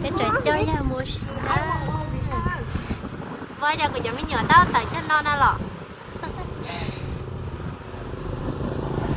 Peb tseem coj yawg mus ua si na. Ua cas kuv cov me nyuam tau tawm cog no na los?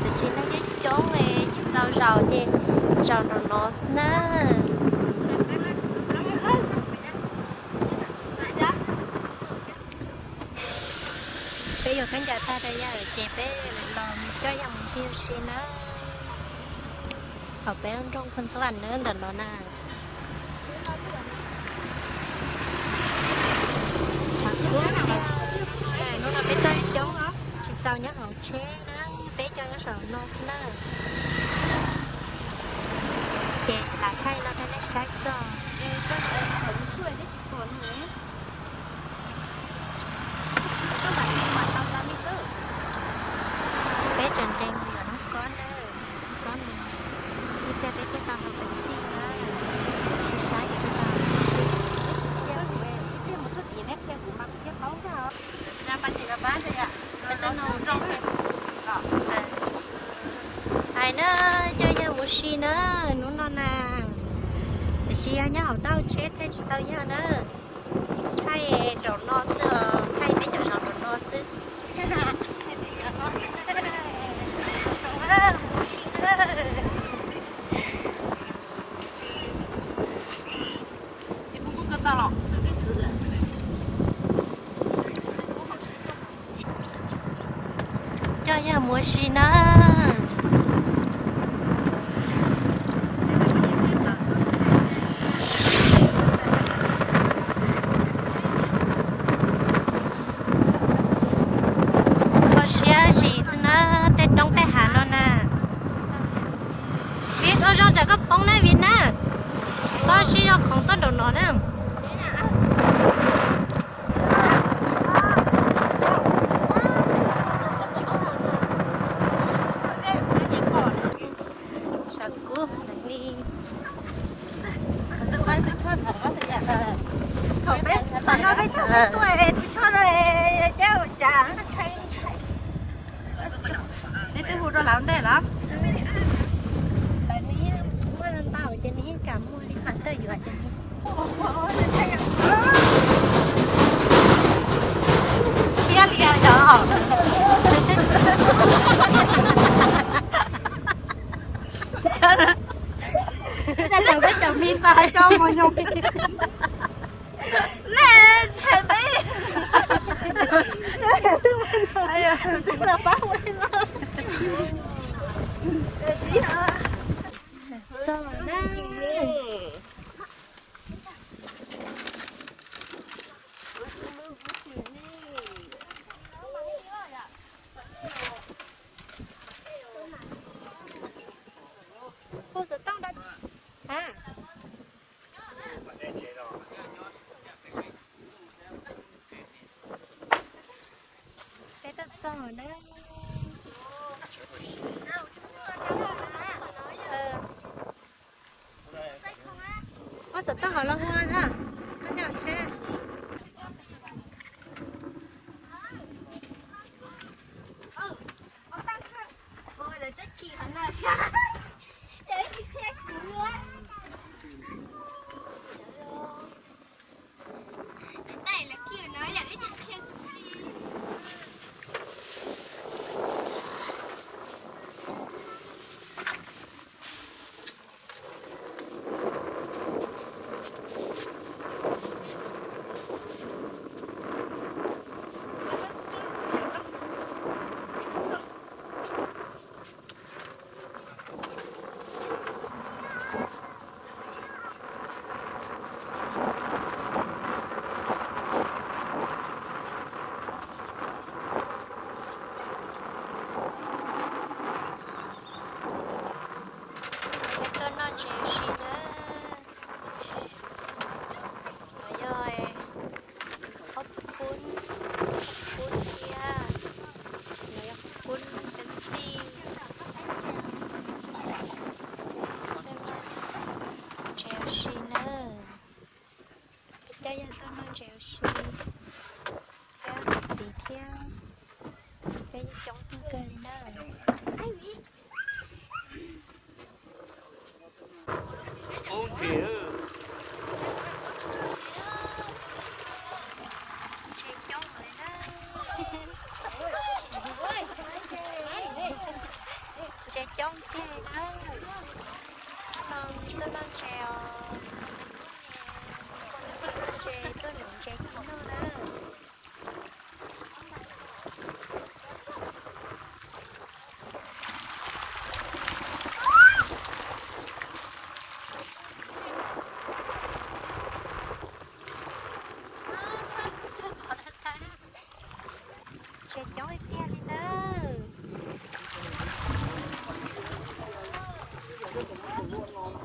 Tiam sis neeg coob coob tsis tau zaum ces zaum nraum no xwb na. Peb yuav khaub ncaws tag rau yawg ces peb los coj yawg mus ua si na. Hauv peb nroog Phoos Xab Vam na ntawm no na. Hnub no peb tau coob tsis txaus nyob hauv tsheb na, peb coj nyob saum no xwb na. Ces lam thaij no rau nej saib txog. Peb tseem nres mus yos noob kob na, noob kob mus, ib pliag peb thiaj tau hau pev xij na. Saib saib. Hais na, coj yawg mus si na, hnub no na. Tiam sis yog nyob hauv taub hau tsheb thaij tsis tau yawg na. Thaij zaum no xwb os, thaij peb cov zaum no xwb. Coj yawg mus ua si na. Kho siab zim xwb na, tej roob tej hav no na. Vim ua zoo tsam koj poob na Vim na. Koj sib zog khoov tuaj nraum no na. Sav kub li. Thaum peb, thaum no peb coj peb tuaj tus choj no ces ua cas ntshai ntshai. Neb twb hu rau lawv ntej los? Lawv neb muaj ntau ces neb yeej kam muag li mas tawj yuav ces. Siab li yog. Peb cov me ntawd coj mus nyoo. Nej hais peb. Txog na. Hu xov tooj rau. Ha. Peb tuaj txog na. Ua xov tooj hauv los hu na. Koj nyob tsheb. Tuaj noj ntses ua si na. No yog qhob kub, qhob kub thiab, no yog qhob kub Pepsi. Ntses ua si na. Peb coj yawg tuaj noj ntses ua si thiab niam txiv thiab, peb yeej coob kawg li na. Ub, ntses.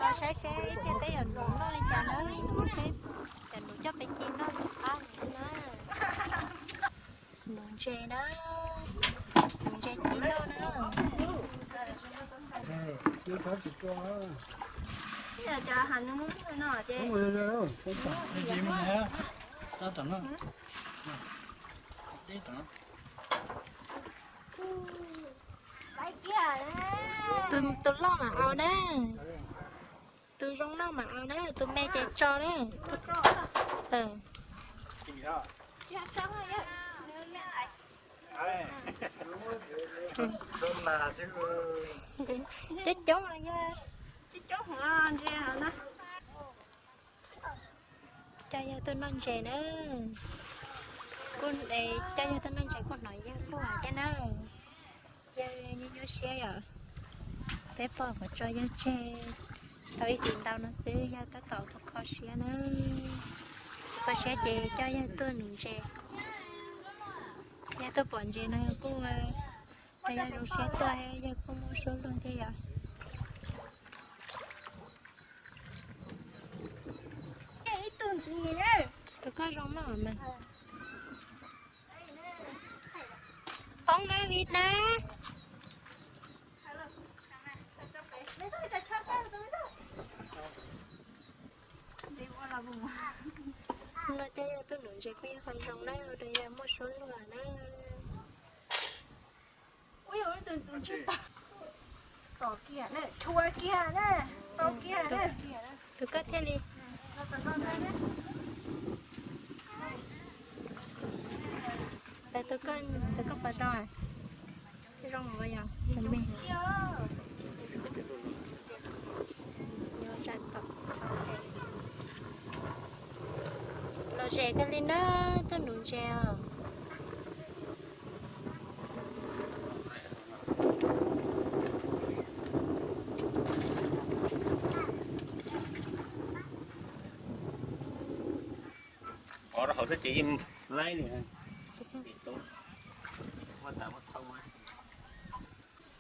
Los saib seb ib pliag peb yuav nuv noj li cas na, peb cov nuv coj peb ci noj ntxim qab na. Nuv ntses na, nuv ntses ci noj na. Tus, tus loj mam au na, tus zoo noj mam au na, tus me ces tso na. Coob coob los yog, coj yawg tuaj noj ntses na. Kuj, coj yawg tuaj noj ntses kuj hnov yawg luag thiab na. Yawg nyuaj nyuaj siab yom. Peb pom qhov tso yawg tseg tau ib hlis ntau no xwb, yawg tab tom kho kho siab na. Kho siab ces coj yawg tuaj nuv ntses. Yawg tuaj pom ntses no kuj, yawg zoo siab tuaj, yawg kuj muaj suab luag thiab yom. Tus koj zoo noj mas. Poob na Vim na. No coj yawg tuaj nuv ntses kuj yog qhov zoo na, rau yawg muaj suab luag na. Tus koj thiaj li. Tus koj, tus koj pom zoo, zoo yog me. Los zem kawg li na, tuaj nuv ntses os. Ov rau hauv xwb ces yeej laib li.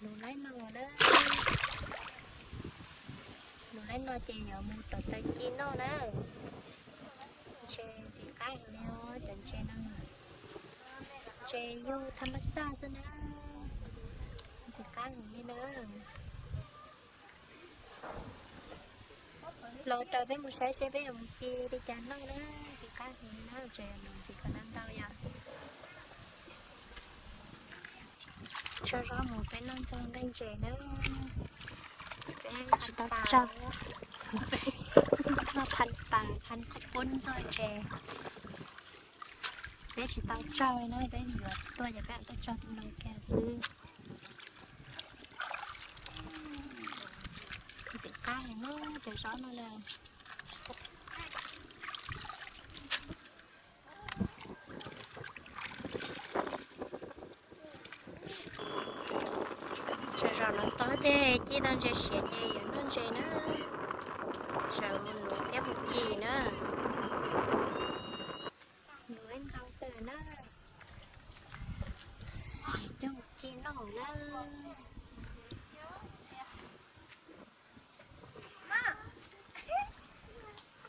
Nuv laib no na. Nuv laib no ces yuav mus rau taw ci noj na. Ntses ntxim qab heev li os cov ntses no. Ntses yug thaj mab xaj xwb na. Ntxim qab heev li na. Los raws peb mus saib seb peb yuav mus ci li cas noj na. Ntxim qab heev na, tseem yuav nuv ntxiv kom ntau ntau yom. Tso zov mus peb noj ntxuag nqaij ntses na. Peb tsis tau tsawg, noj phan pas phan qhov pub ntxuag ntses. Peb tsis tau tsawg na, peb yuav tuaj ces peb tuaj tsawg no kiag xwb. Ntxim qab heev na cov zaub no na. Sawv zaum no tob dej ci tau ntses siav ces yuav noj ntses na. Sawv mus nuv thiab mus ci na. Nuv ib ntau kawg na. Coj mus ci noj na.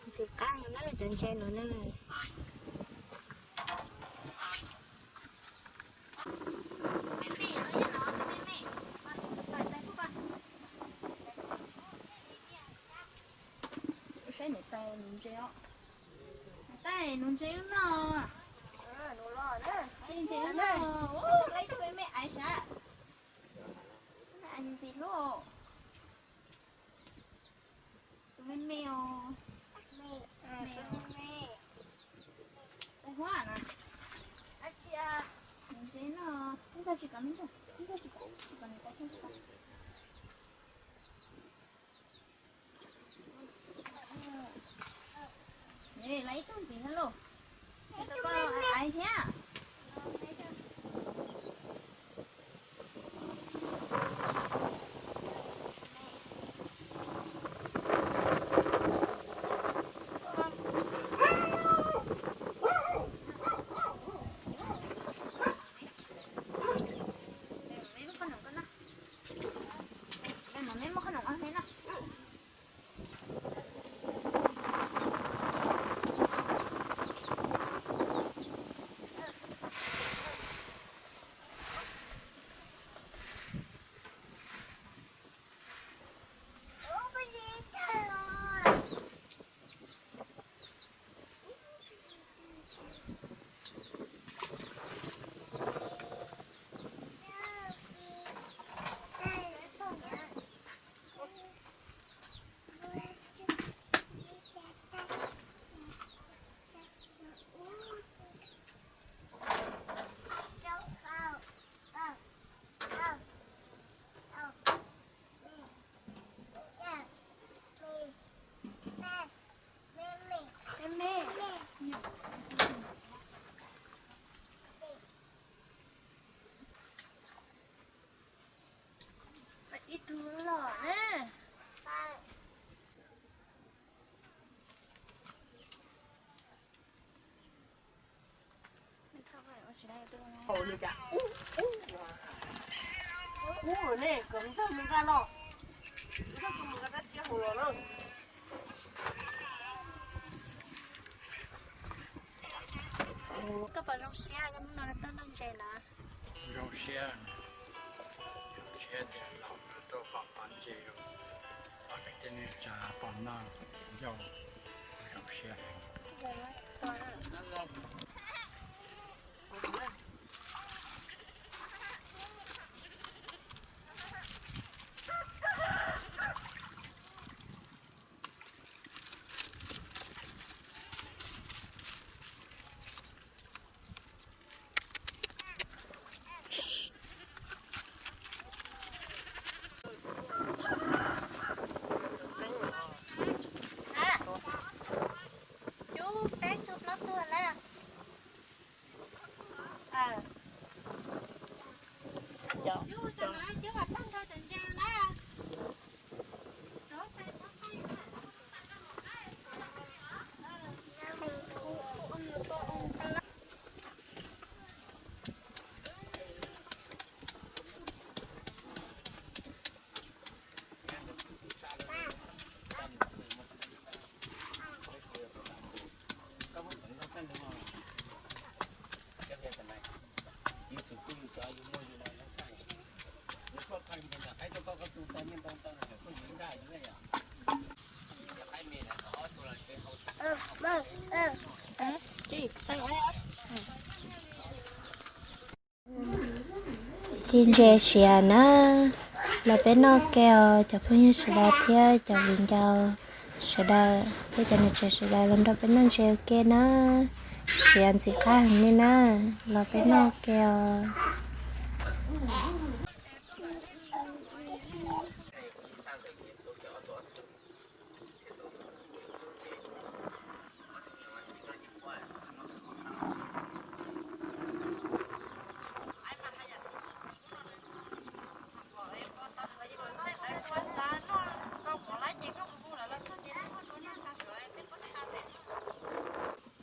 Ntxim qab no na cov ntses no na. Saib niam tais nuv ntses os. Niam tais nuv ntses lub no. Ntses lub no. Laib tug me me aiv sav. Ntxim hlub. Tus me me os. Tais Huab na. Ntses no. Ib ntxog tsis kom, ib ntxog tsis kom, tsis kom niam tais. Lawv ib tug ntxiv na lauj. Tus koj aiv thiab. Ub, ub, ub, ne kom nrog mus nqa los, nrog mus nqa rab txiab hauv los na. Koj puas zoo siab yog hnub no tuaj noj ntses na? Zoo siab, zoo siab tias los tuaj pom pom ntses, pom tej neeg tsa pom noj ncauj, zoo siab. Ci ntses siav na, los peb noj ke os cov phooj ywg sawv daws thiab cov viv ncaus sawv daws thiab cov niam tsev sawv daws los nrog peb noj ntses ua ke na. Siav ntxim qab heev li na, los peb noj ua ke os.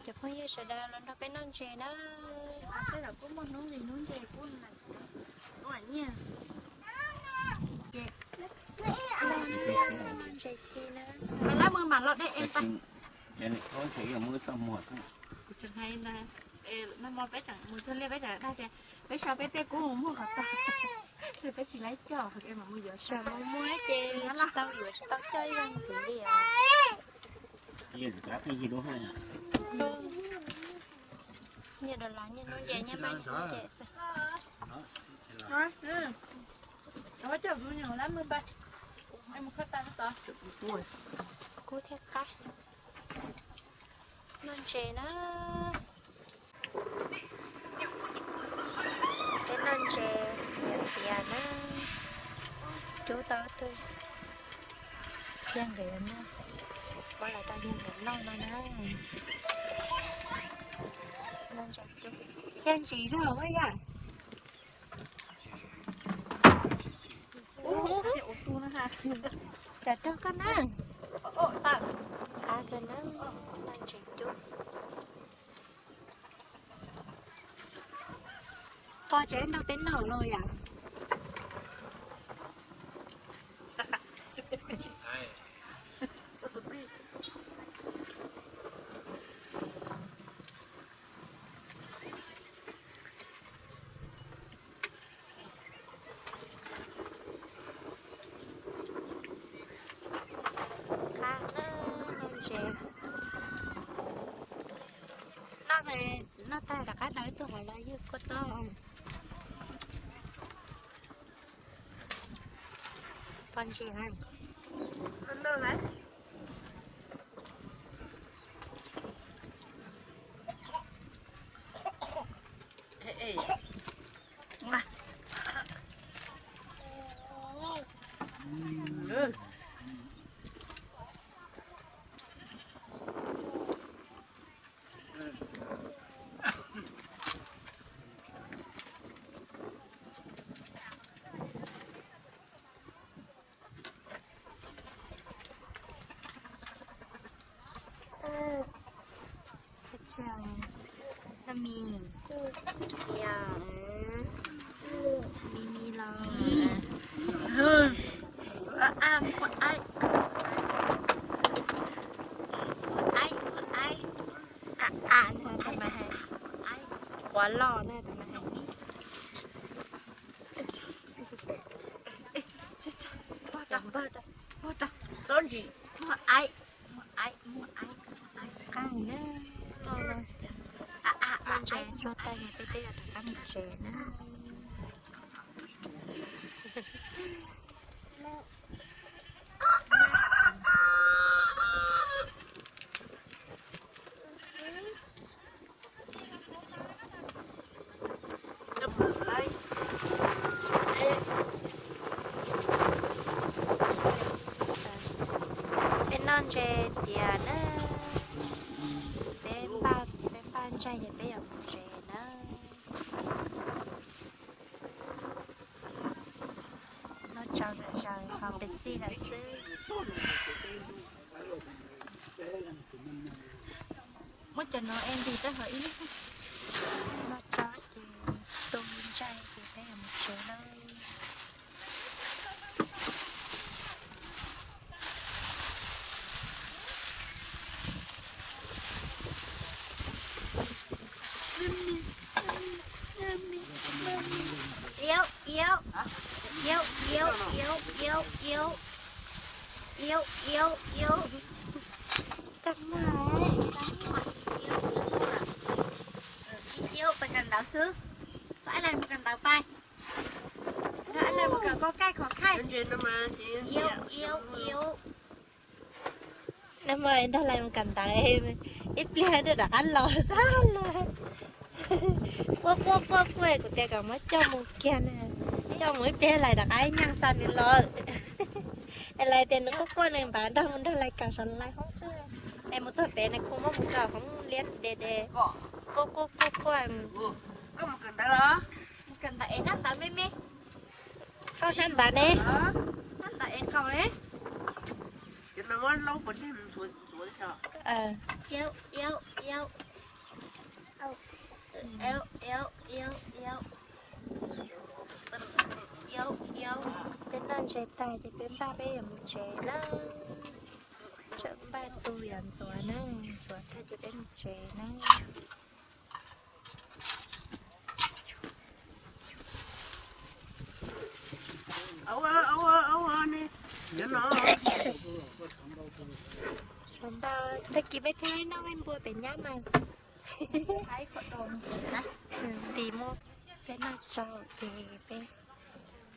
Cov phooj ywg sawv daws los nrog peb noj ntses na. Ntses ci na. Kuv tseem hais, peb tseem mus thawj liaj peb tseem dag tias peb sau peb tej kub mus muag qhov tag, peb tsis laib coj, mus muag ces tsis tau yuav tsis tau coj ib leeg ntxiv li os. Nyiaj dollar nyiaj hnub nce nyiaj maj nyiaj hnub nce xwb. Kub thiab qab. Noj ntses na. Peb noj ntses tiav tiav na. Cub tau twg thiaj nkawd yuav noj. Pab los rau yawg nkawd noj no na. Noj ntses cub. Yog ntsis zog ua yam. Tsam raug koj na. Qab kawg na, noj ntses cub. Pog tsev nrog peb noj los yom. Qab na, noj ntses. Noj, noj tag rov qab rau ib tug hauv los ywg kua txob. Pog ntsis na. Noj mis, khiav. Quav loj na tus no. Qab na, ntses tsuag tag peb twb yuav rov qab mus tsev na. Peb noj ntses tiav na, peb npaj, peb npaj ntsaig ces peb yuav mus tsev na. Noj tsau zom zaws ho pes xij lawm xwb. Muab cov no es ntim rau hauv ib lub. Noj tsau ces tu ntsaig ces peb yuav mus tsev lawm. Iu, iu, iu, iu, iu, iu, iu, iu, iu, iu. Iu, pais kawm ntawv xwb. Koj ib leeg mus kawm ntawv pais. Koj ib leeg mus kawm koj kaij khov khaij. Iu, iu, iu. Nag hmo nrog lais mus kawm ntawv, ib pliag nrog rov qab los xwb lauj. Quaj quaj quaj quaj, kuv tias kom muab coj mus kiag na, coj mus ib pliag lais rov qab nyeej xa nws los. Es lais tias nws quaj quaj nws npaj nrog mus nrog lais kawm saum lais hoob xwb. Es mus txog pem nws kuj muab mus rau hoob liab de de. Quaj quaj quaj quaj. Koj mus kawm ntawv los? Mus kawm ntawv es nab ntawv me me. Koj nab ntawv ne? Nab ntawv es qaug ne. Ces no muab laub pov tseg ntxuav ntxuav xyov. Iau, iau, iau. Iau, iau, iau, iau. Iau, iau. Peb noj ntses tag ces peb npaj peb yuav mus tsev na. Tseem npaj tu yuav ntxuav na, ntxuav tag ces peb mus tsev na. Sawv ntawd tag kis peb thiaj noj npua pem nyab mas. Ntim muab peb noj tsau ces peb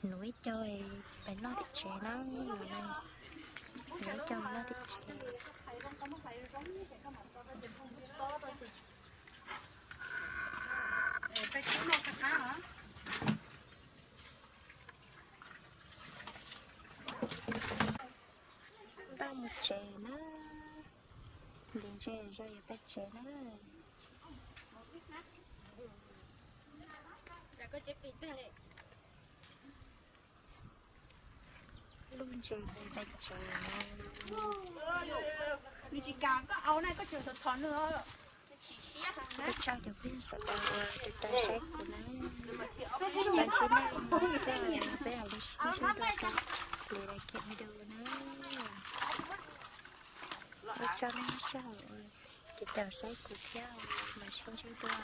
nuv ib co pais noj tim tsev na. Nuv ib co noj tim tsev. Npaj mus tsev na. Ntim ntses zog yuav pais tsev na. Lub ntses pais tsev na. Nws tsis kam koj au na, koj tseem thov thov nws. Ua tsaug cov phooj ywg sawv daws uas tau saib kuv na. Tam sim no peb mam li sib ntsib dua rau lwm daim video na. Ua tsaug nej sij hawm uas caum saib kuv thiab, mam sib ntsib dua.